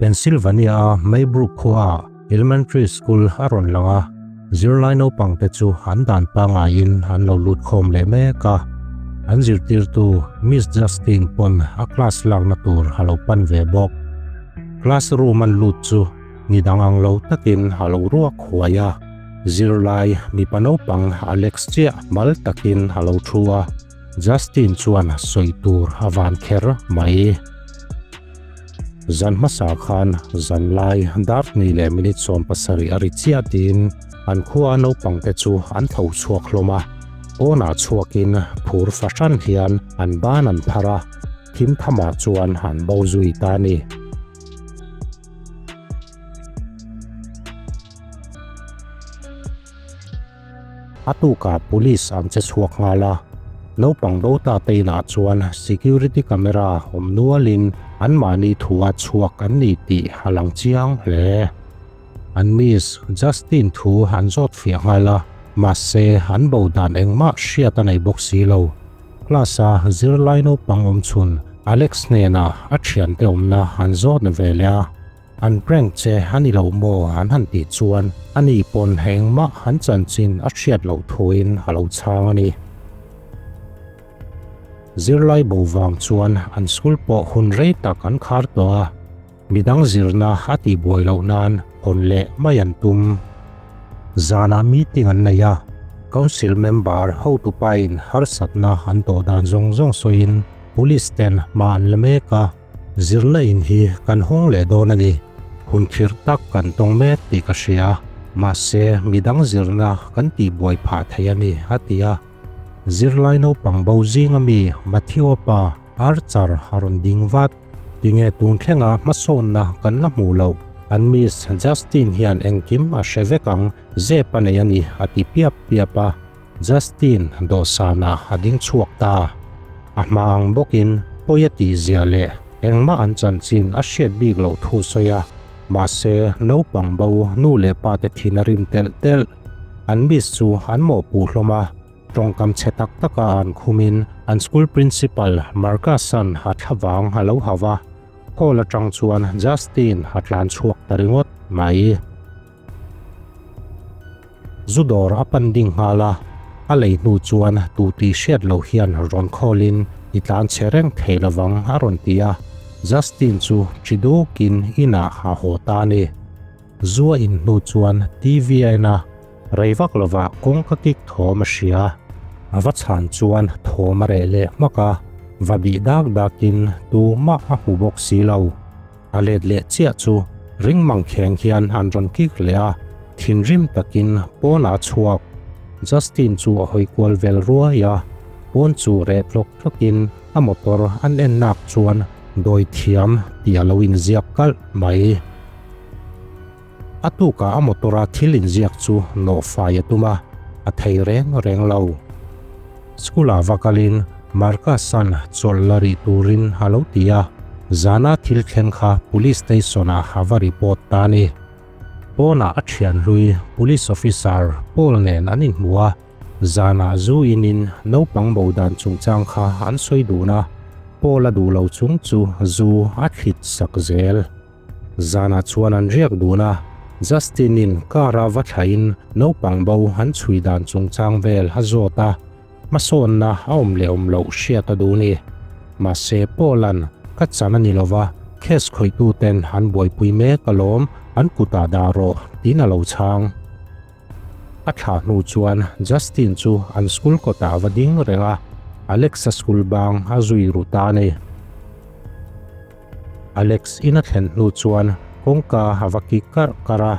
Pennsylvania-a Maybrook khuaah Elementary School a rawn lang a, zirlai naupangte chu an dan pangaiin an lo lut khawm leh mek a. An zirtirtu Miss Justine pawn a class lakna tur a lo pan ve bawk. Class room an lut chu ni dang ang lo takin a lo ruak huai a, zirlai mipa naupang Alex chiah mal takin a lo thu a, Justin chuan sawi tur a van kher mai. Zan hmasa khan zanlai dar hnih leh minute 70 a ri chiah tiin an khua naupangte chu an tho chhuak hlawm a, pawnah chhuakin phur fahran hian an ban an phar a, thim thamah chuan an bo zui ta a ni. A tukah police an che chhuak nghal a, naupang bo ta te inah chuan security camera awm nualin anmahni thua chhuak an ni tih a lang chiang hle. An miss Justin thu an zawt fiah nghal a, mahse an bo dan engmah hriat a nei bawk si lo. Class a zirlai naupang awm chhun Alex hnenah a thiante awmna an zawt ve leh a. An prank che a ni lo maw an han tih chuan a ni pawn engmah an chanchin a hriat loh thuin a lo chhang a ni. Zirlai bo vang chuan an school pawh hun rei tak an khar tawh a, midang zirna a tihbuai loh nan hawn leh mai an tum. Zanah meeting an nei a, council member hotupain harsatna an tawh dan zawng zawng sawiin police ten hma an la mek a, Zirna in hi kan hawng leh dawn a ni. Hun khirh tak kan tawng mek tih ka hria. Mahse, midang zirna kan tihbuai phah thei a ni, a ti a. Zirlai naupang bo zinga mi Matthew-a pa Archer a rawn ding vat. Tinge tun thlenga hmasawnna kan la hmuh loh? An Miss Justine hian engkim a hre vek ang, zep a nei a ni, a ti piap piap a. Justin dawhsanah a ding chhuak ta. A hma ang bawkin pawi a tih zia leh engmah an chanchin a hriat bik loh thu sawi a, mahse naupang bo nu leh pa te thin a rim telh telh. An miss chu an mawhpuh hlawm a, tawngkam chhe tak taka an khumin an school principal Marcus-a'n a thlavang a lo hau a, hall atang chuan Justin a tlan chhuak ta ringawt mai. Zu dawr a pan ding nghal a, a lei hnu chuan tu tih hriat loh hian rawn khawlin i tlan chhe reng thei lovang a rawn ti a, Justin chu chi dukin inah a haw ta a ni. Zu a in hnu chuan TV a en a, rei vak lovah kawngka kik thawm a hria. A va chhan chuan thawm a reh leh hmak a, va bih dak dakin tumah a hmu bawk si lo. A let leh chiah chu ring mang kheng hian an rawn kik leh a, thinrim takin pawnah a chhuak. Justin chu a hawi kual vel ruai a, pawn chu reh tlawk tlawkin a motor an en nak chuan dawi thiam tih a lo inziak kalh mai. A tukah a motor-a thil inziak chu nawh fai a tum a, a thei reng reng lo. School-ah va kalin Marcus-a'n chawlh la rih turin a lo ti a, zana thil thleng kha Police Station-ah a va report ta a ni. Pawnah a thian hlui Police Officer Paul nen an inhmu a, zanah zu inin naupang bo dan chungchang kha an sawi dun a, Paul a duh lo chung chu zu a thlit sak zel. Zanah chuan an riak dun a, Justin-in car-a va thlain naupang bo an chhui dan chungchang vel a zawt a, hmasawnna a awm leh awm loh hriat a duh ni. Mahse, Paul-a'n ka chan a ni lo va, case khawihtuten an buaipui mek alawm, an kutah dah rawh, tiin a lo chhang. A thlah hnu chuan Justin chu an school kawtah a va ding reng a, Alex-a school bang a zui ru ta a ni. Alex in a thlen hnu chuan kawngka a va kik karh karh a,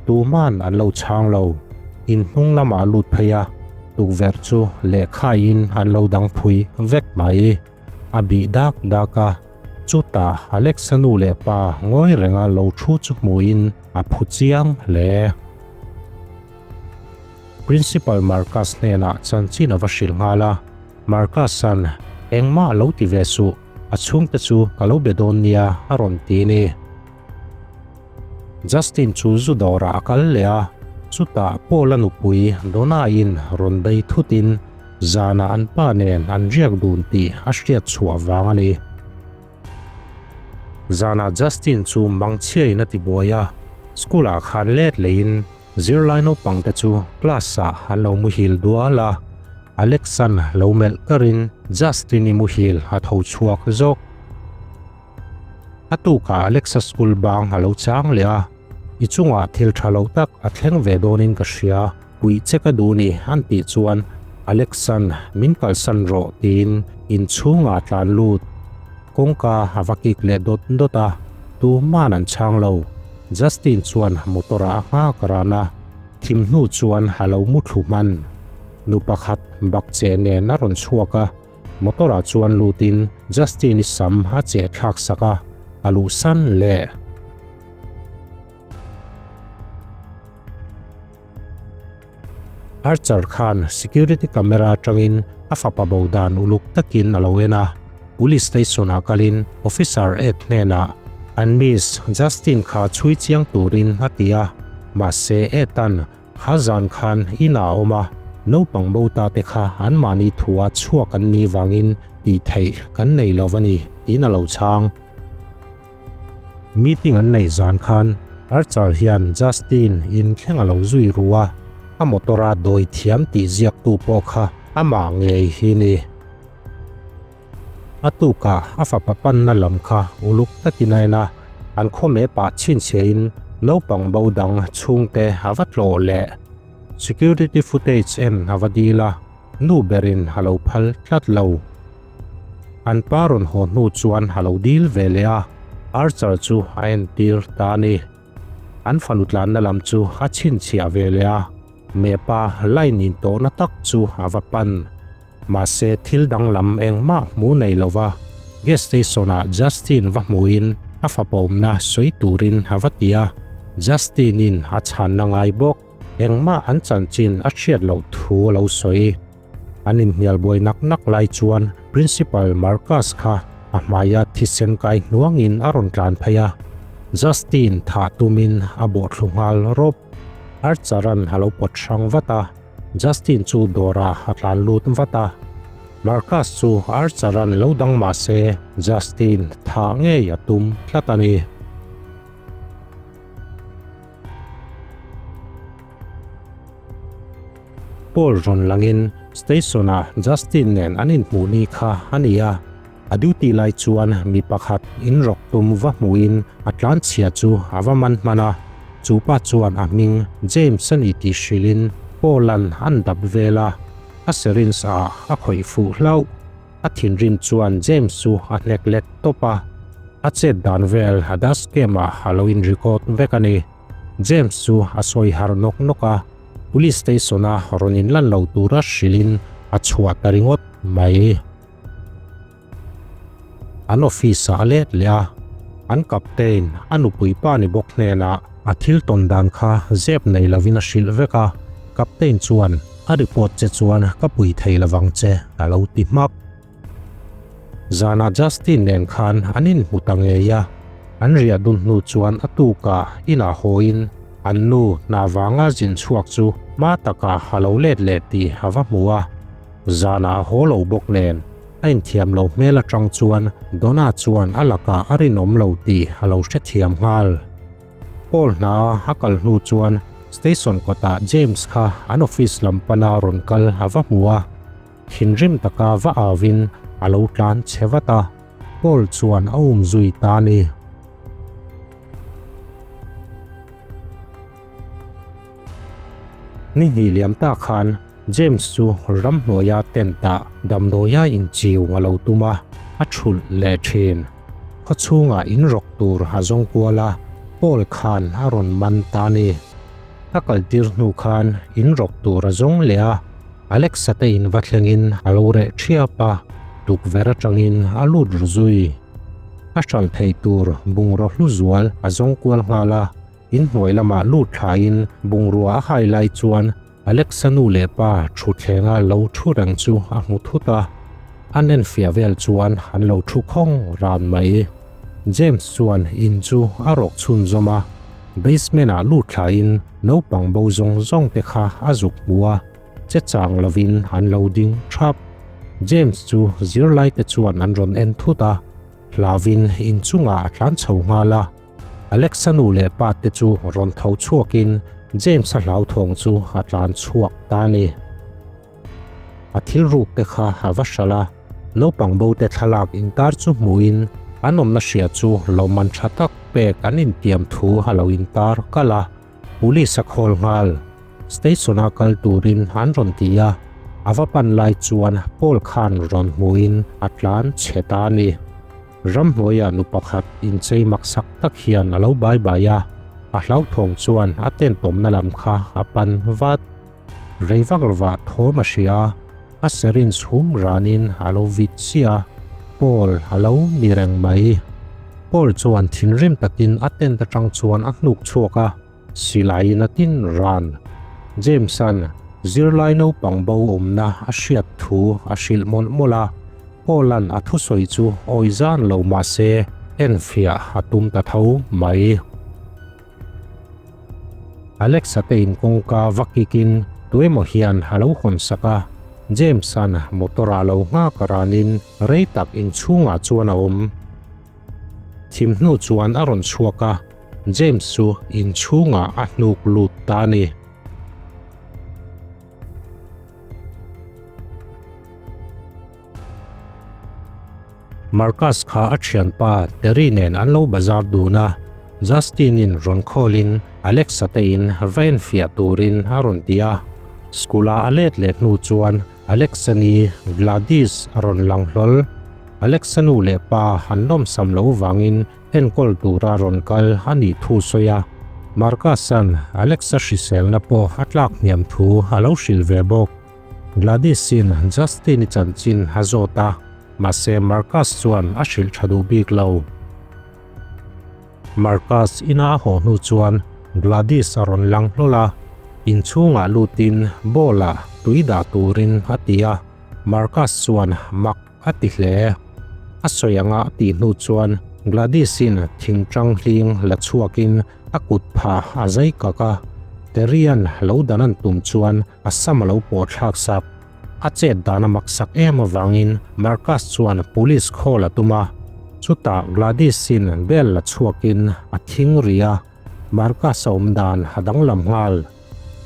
tuman an lo chhang lo. In hnung lamah a lut phei a, tukverh chu lehkhaiin an lo dang phui vek mai. A bih dak dak a, chutah Alex-a nu leh pa ngawi renga lo thu chu hmuhin a phu chiang hle. Principal Marcus hnenah chanchin a va hrilh nghal a, Marcus-a'n engmah lo ti ve suh, A chhungte chu ka lo be dawn nia a rawn ti ni. Justin chu zu dawrah a kal leh a, chutah Paul-a nupui Donna-in rawn bei thutin zanah an pa nen an riak dun tih a hriat chhuah vang a ni. Zanah Justin chu mangchhiain a ti buai a, school ah khan let leiin zirlai naupang te chu class ah an lo muhil dual a, Alex-a'n lo melh karin Justin i muhil a tho chhuak zawk. A tukah Alex-a school bang a lo chang leh a, I chungah thil tha lo tak a thleng ve dawnin ka hria, puih che ka duh ni an tih chuan Alex-a'n min kalsan rawh tiin inchhungah a tlan lut. Kawngka a va kik leh dawt dawt a, tuman an chhang lo. Justin chuan motor ah a nghak ran a, thim hnu chuan a lo mu thlu hman. Nu pakhat bakcheh nen a rawn chhuak a, motor ah chuan lutin Justin-i sam a cheh thlak sak a, a luhsan leh. Archer khan security camera atangin a fapa bo dan uluk takin a lo en a, police station ah kalin officer Ed hnenah an miss Justin kha chhui chiang turin a ti a, mahse Ed an kha zan khan inah a awm a, naupang bo ta te kha anmahni thua chhuak an nih vangin tih theih kan nei lo a ni tiin a lo chhang. Meeting an neih zan khan Archer hian Justin in thleng a lo zui ru a, a motor a dawi thiam tih ziaktu pawh kha amah ngei hi ni. A tukah a fapa panna lam kha uluk takin a en a, an khawmeh pah chhinchhiahin naupang bo dang chhungte a va tlawh leh. Security footage en a va dil a, nu berin a lo phal tlat lo. An pa rawn haw hnu chuan a lo dil ve leh a, Archer chu a entir ta a ni. An fanu tlanna lam chu a chhinchhiah ve leh a, Mepa line intawhna tak chu a va pan. Mahse thil danglam engmah hmu nei lova gas station-ah Justin va hmuhin a fapawmna sawi turin a va ti a, Justin-in a chhanna ngai bawk. Engmah an chanchin a hriat loh thu a lo sawi. An inhnial buai nak nak lai chuan Principal Marcus kha a hmaia thisen kai hnuangin a rawn tlan phei a, Justin thah tumin a bawhthlu nghal rawp. Archer-a'n a lo pawt hrang vat a, Justin chu dawrah a tlan lut vat a. Marcus chu Archer-a'n lo dang mah se Justin thah ngei a tum tlat a ni. Paul rawn langin station-ah Justin nen an inhmuh ni kha a ni a, a duty lai chuan mi pakhat inrawk tum va hmuhin a tlanchhia chu a va man hman a, chu pa chuan a hming James a ni tih hrilhin Paul-a'n an dap vel a, a syringe ah a khawih fuh hlauh. A thinrim chuan James chu a hnek let tawp a, a chet dan vel a dash cam ah a lo in record vek a ni. James chu a sawi har nawk nawk a, police station a rawn in lan lo tura hrilhin a chhuah ta ringawt mai. An office ah a let leh a, an captain a nupui pa ni bawk hnenah a thil tawn dan kha zep nei lovin a hrilh vek a, captain chuan A report che chuan ka pui thei lovang che a lo ti hmak. Zanah Justin nen khan an inhmu ta ngei a, an riah dun hnu chuan a tukah inah hawiin an nu hna vanga zin chhuak chu hma takah a lo let leh tih a va hmu a. Zanah a haw lo bawk nen a inthiam lo hmel atang chuan Donna chuan a lakah a rinawm lo tih a lo hrethiam nghal. Paul hna a kal hnu chuan station kawtah James kha an office lam pana rawn kal a va hmu a, thinrim taka va auvin a lo tlan che vat a, Paul chuan a um zui ta a ni. Ni hnih liam ta khan James chu ramhnuaia tent ah damdawia inchiu a lo tum a, a thulh leh thin. Khaw chhungah in rawk tur a zawng kual a, Paul khan a rawn man ta a ni. A kal tir hnu khan in rawk tur a zawng leh a, Alexa te in va thlengin a lo reh thiap a, tukverh atangin a lut ru zui. A hralh theih tur bungraw hlu zual a zawng kual nghal a, in hnuai lamah lut thlain bungrua a hai lai chuan Alexa nu leh pa thuthlenga lo thu reng chu a hmu thut a, an enfiah vel chuan an lo thu khawng ran mai. James chuan in chu a rawk chhunzawm a, basement ah lut thlain naupang bo zawng zawng te kha a zuk hmu a, che chang lovin an lo ding thap. James chu zirlai te chuan an rawn en thut a. Hlauvin inchungah a tlan chho nghal a. Alexa nu leh pa te chu rawn tho chhuakin James-a hlauthawng chu a tlan chhuak ta a ni. A thil ruk te kha a va hralh a, naupang bo te thlalak intar chu hmuhin an awmna hria chu lawmman tha tak pek an intiam thu a lo intar kalh a, police a call nghal. Station-a kal turin an rawn ti a, a va pan lai chuan Paul khan rawn hmuhin a tlan chhe ta a ni. Ramhnuaiah nu pakhat inchei maksak tak hian a lo bai bai a, a hlauthawng chuan a tentawmna lam kha a pan vat. Rei vak lovah thawm a hria a, a syringe hum ranin a lo vit chiah a, Paul a lo ni reng mai. Paul chuan thinrim takin a tent atang chuan a hnuk chhuak a, silaiin a tin ran. James-a'n zirlai naupang bo awmna a hriat thu a hrilh mawlh mawlh a, Paul-a'n a thusawi chu awi zan lo mah se enfiah a tum ta tho mai. Alex-a te in kawngka va kikin tuemaw hian a lo hawn sak a, James-a'n motor-ah lo nghak ranin rei tak inchhungah chuan a awm. Thim hnu chuan a rawn chhuak a, James chu inchhungah a hnuk lut ta a ni. Marcus kha a thianpa Terry nen an lo bazar dun a, Justin-in rawn call-in Alexa te in va enfiah turin a rawn ti a. School-a a let leh hnu chuan Alexa ni Gladys a rawn lang hlawl. Alexa nu leh pa an lawmsam loh vangin enkawl tura rawn kal a nih thu sawi a, Marcus-a'n Alexa hriselna pawh a tlak hniam thu a lo hrilh ve bawk. Gladys-in Justin-i chanchin a zawt a, mahse Marcus chuan a hrilh tha duh bik lo. Marcus ina a haw hnu chuan Gladys a rawn lang hlawl a, inchhungah lutin bowl-ah tui dah turin a ti a, Marcus chuan mak a ti hle. A sawi anga a tih hnu chuan Gladys-in thingtang hling la chhuakin a kut phah a zai kak a, Terry-a'n lo dan an tum chuan a sam a lo pawh thlak sak. A chet dan a mak sak em avangin Marcus chuan police call a tum a, chutah Gladys-in bell la chhuakin a thing ri a, Marcus a awm dan a danglam nghal.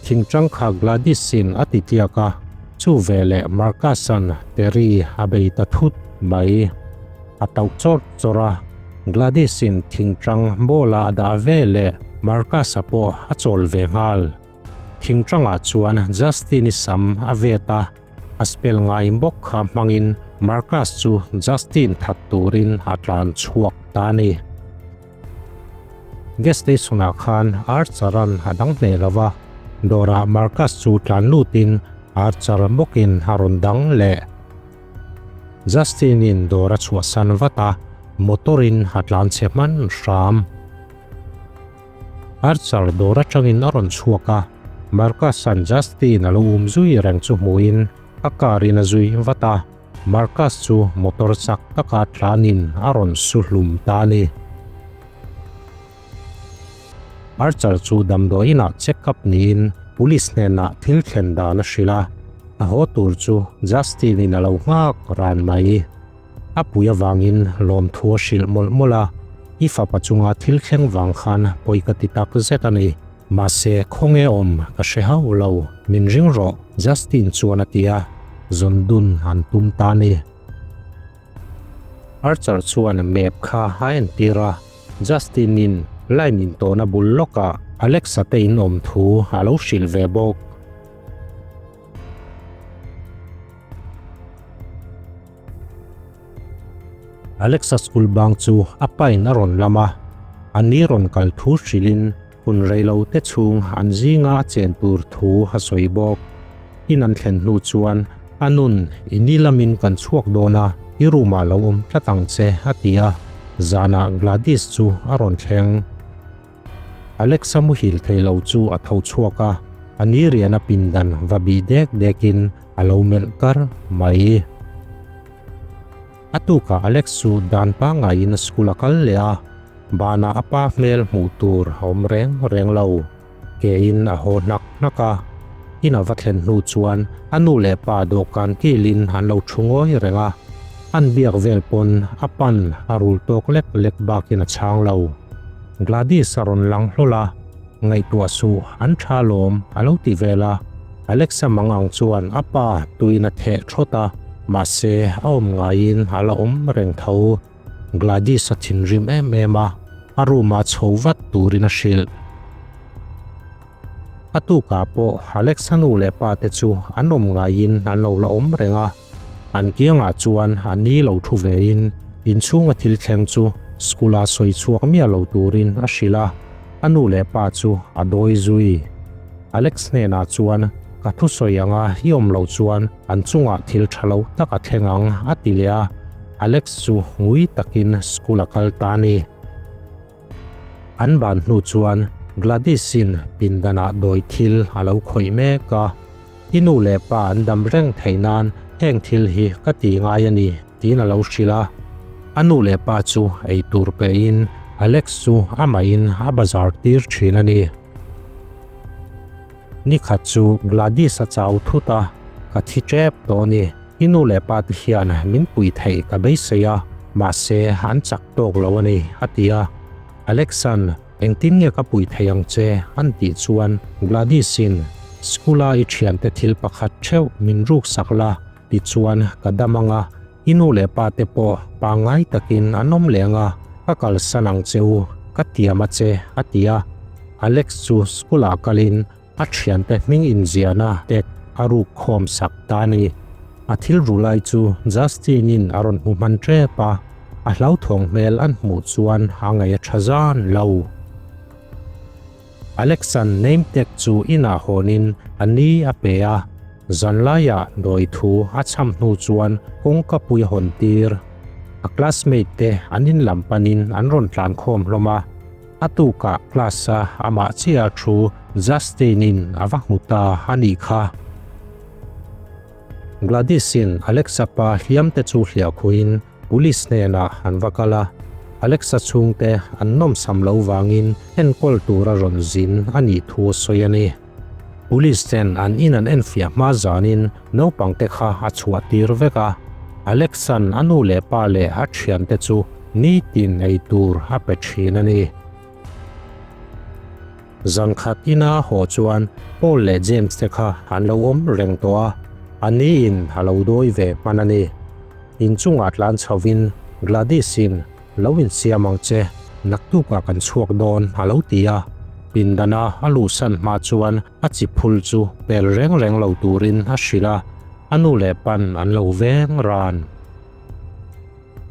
Thingtang kha Gladys-in a ti tliak a, chu veleh Marcus-a'n Terry a bei ta thut mai. A tauh chawrh chawrh a, Gladys-in thingtang ball-a a dah veleh Marcus-a pawh a chawl ve nghal. Thingtangah chuan Justin-i sam a vet a, a spell ngai bawk kha hmangin Marcus chu Justin that turin a tlan chhuak ta a ni. Gas station-ah khan Archer-a'n a dang hle lo va, dawrah Marcus chu tlan lutin Archer bawkin a rawn dang leh. Justin-in dawr a chhuahsan vat a, motor-in a tlan chhe hman hram. Archer dawr atangin a rawn chhuak a, Marcus-a'n Justin a lo um zui reng chu hmuhin a car-in a zui vat a, Marcus chu motor chak taka tlanin a rawn su hlum ta a ni. Archer chu damdawiinah check up niin police hnenah thil thlen dan a hrilh a, a haw tur chu Justin-in a lo nghak ran mai. A pui avangin lawmthu a hrilh mawlh mawlh a, I fapa chunga thil thleng vang khan pawi ka ti tak zet a ni. Mahse, khawnge awm ka hre hauh lo, min ring rawh, Justin chuan a ti a, zawn dun an tum ta a ni. Archer chuan map kha a entir a, Justin-in line intawhna bul lawkah Alexa te in awm thu a lo hrilh ve bawk. Alexa school bang chu a pain a rawn lam a, a ni rawn kal thu hrilhin hun reilo te chhung an zinga a chen tur thu a sawi bawk. In an thlen hnu chuan a nun i ni lamin kan chhuak dawn a, i room ah lo awm tlat ang che a ti a, zanah Gladys chu a rawn thleng. Alexa muhil thei lo chu a tho chhuak a, a ni rian a pindan va bih dek dekin a lo melh kar mai. A tukah Alex chu dan pangaiin school a kal leh a, banah a pa hmel hmuh tur a awm reng reng lo. Kein a haw hnak hnak a, in a va thlen hnu chuan a nu leh pa dawhkan kilin an lo thu ngawi reng a. An biak vel pawn a pan a rul tawk lek lek bakin a chhang lo. Gladys a rawn lang hlawl a, Ngaihtuah suh, an tha lawm, a lo ti vel a. Alexa mang ang chuan a pa tuin a theh thawt a, mahse a awm ngaiin a la awm reng tho. Gladys a thinrim em em a, a room ah chho vat turin a hrilh. A tukah pawh Alexa nu leh pa te chu an awm ngaiin an lo la awm reng a, an kiangah chuan a ni lo thu vein inchhunga thil thleng chu school-a sawi chhuak miah lo turin a hrilh a, a nu leh pa chu a dawi zui. Alex hnenah chuan ka thusawi anga i awm loh chuan an chungah thil tha lo tak a thleng ang a ti leh a, Alex chu ngui takin school a kal ta a ni. An ban hnu chuan Gladys-in pindanah dawi thil a lo khawih mek a, I nu leh pa an dam reng theih nan heng thil hi ka ti ngai a ni tiin a lo hrilh a. A nu leh pa chu ei tur pehin Alex chu amahin a bazar tir thin a ni. Nikhat chu Gladys a chau thut a, Ka thi tep tawh a ni. I nu leh pa te hian min pui theih ka beisei a, mahse an chak tawk lo a ni, a ti a. Alexan, Engtin nge ka pui thei ang che? an tih chuan Gladys-in, School-a i thiante thil pakhat theuh min ruksak la, tichuan ka dam ang a, i nu leh pa te pawh pangngai takin an awm leh ang a, ka kalsan ang che u, ka tiam a che, a ti a. Alex chu school-ah kalin a thiante hming inziahna tek a ruk khawm sak ta a ni. A thil ru lai chu Justin-in a rawn hmu hman tep a, a hlauthawng hmel an hmuh chuan a ngaih a tha zan lo. Alex-a'n name tag chu inah hawnin a ni a pe a, zanlaiah dawi thu a chham hnu chuan kawngka pui a hawn tir. A classmate te an in lam panin an rawn tlan khawm hlawm a, a tukah class-a amah chiah thu Justin-in a va hmu ta a nih kha. Gladys-in Alex-a pa hliam te chu hliah khuin Police hnenah an va kal a, Alexa chhungte an nawmsam lo vangin enkawl tura rawn zin a nih thu a sawi a ni. Police ten an in an enfiah hma zanin naupangte kha a chhuah tir vek a, Alexa'n a nu leh pa leh a thiante chu nitin ei tur a pe thin a ni. Zankhat ina haw chuan Paul leh James te kha an lo awm reng tawh a, a niin a lo dawi ve hman a ni. Inchungah tlan chhovin Gladys-in lo insiam ang che, naktukah kan chhuak dawn a lo ti a. Pindana a luhsan hma chuan a chi phul chu pel reng reng lo turin a hrilh a, a nu leh pan an lo veng ran.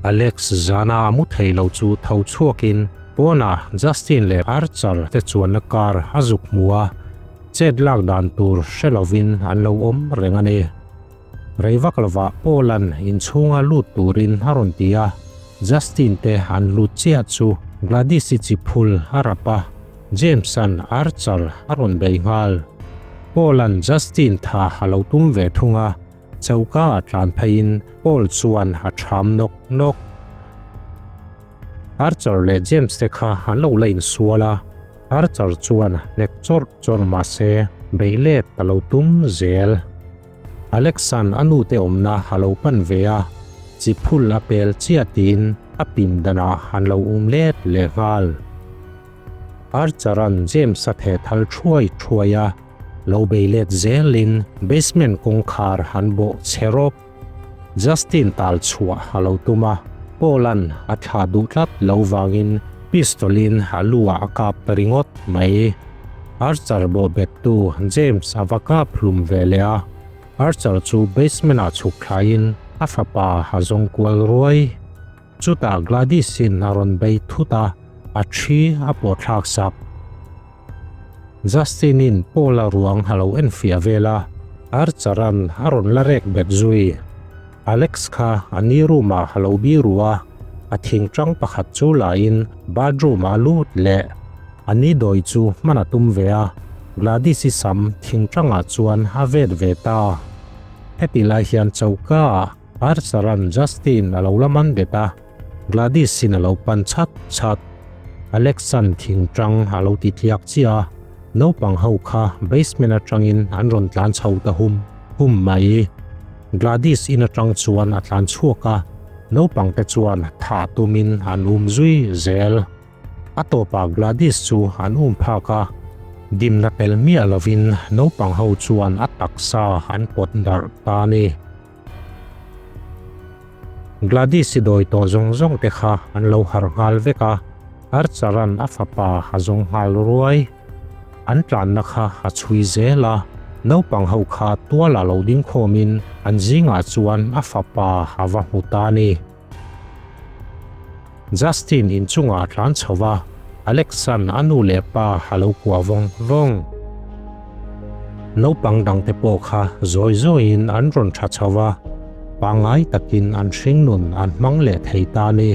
Alex zana a mu thei lo chu tho chhuakin pawnah Justin leh Archer te chuanna car a zuk hmu a, chet lak dan tur hre lovin an lo awm reng a ni. Rei vak lovah Paul-a'n inchhunga lut turin a rawn ti a, Justin te an lut chiah chu Gladys-i chi phul a rap a, James-a'n Archer a rawn bei nghal. Paul-a'n Justin tha a lo tum ve thung a, Choka a tlan pheiin Paul chuan a ṭham nawk nawk. Archer leh James te kha an lo la insual a, Archer chuan hnek chawrh chawrh mah se beih let a lo tum zel. Alex-a'n a nute awmna a lo pan ve a, chi phul a pel chiah tiin a pindanah an lo um let leh nghal. Archer-a'n James-a theh thal thuai thuai a, lo bei let zelin basement kawngkhar an bawh chhe rawp. Justin tal chhuah a lo tum a, Paul-a'n a thlah duh tlat lo vangin pistol-in a lu-ah a kap ta ringawt mai. Archer bawh bettu James a va kap hlum ve leh a, Archer chu basement-ah chhuk thlaiin a fapa a zawng kual ruai. Chutah Gladys-in a rawn bei thut a, a thi a pawh thlak sak. Justin-in Paul-a ruang a lo enfiah vel a, Archer-a'n a rawn la rek bet zui. Alex kha a ni room-ah a lo biru a, a thingtang pakhat chu lain bathroom-ah a lut leh. A ni dawi chu hman a tum ve a, Gladys-i sam thingtangah chuan a vet ve ta. Heti lai hian choka-ah Archer-a'n Justin a lo la man bet a, Gladys-in a lo pan chat chat. Alex-a'n thingtang a lo ti tliak chiah a, naupang ho kha basement atangin an rawn tlan chho ta hum hum mai. Gladys in atang chuan a tlan chhuak a. Naupangte chuan thah tumin an um zui zel. A tawpah Gladys chu an um phak a, dimna tel miah lovin naupang ho chuan a taksa an pawt darh ta a ni. Gladys-i dawi tawh zawng zawng te kha an lo harh nghal vek a, Archer-a'n a fapa a zawng nghal ruai. An tlanna kha a chhui zel a, naupang ho kha tualah lo ding khawmin an zingah chuan a fapa a va hmu ta a ni. Justin inchungah a tlan chho va, Alex-a'n a nu leh pa a lo kuah vawng vawng. Naupang dangte pawh kha zawi zawiin an rawn tha chho va, pangngai takin an hringnun an hmang leh thei ta a ni.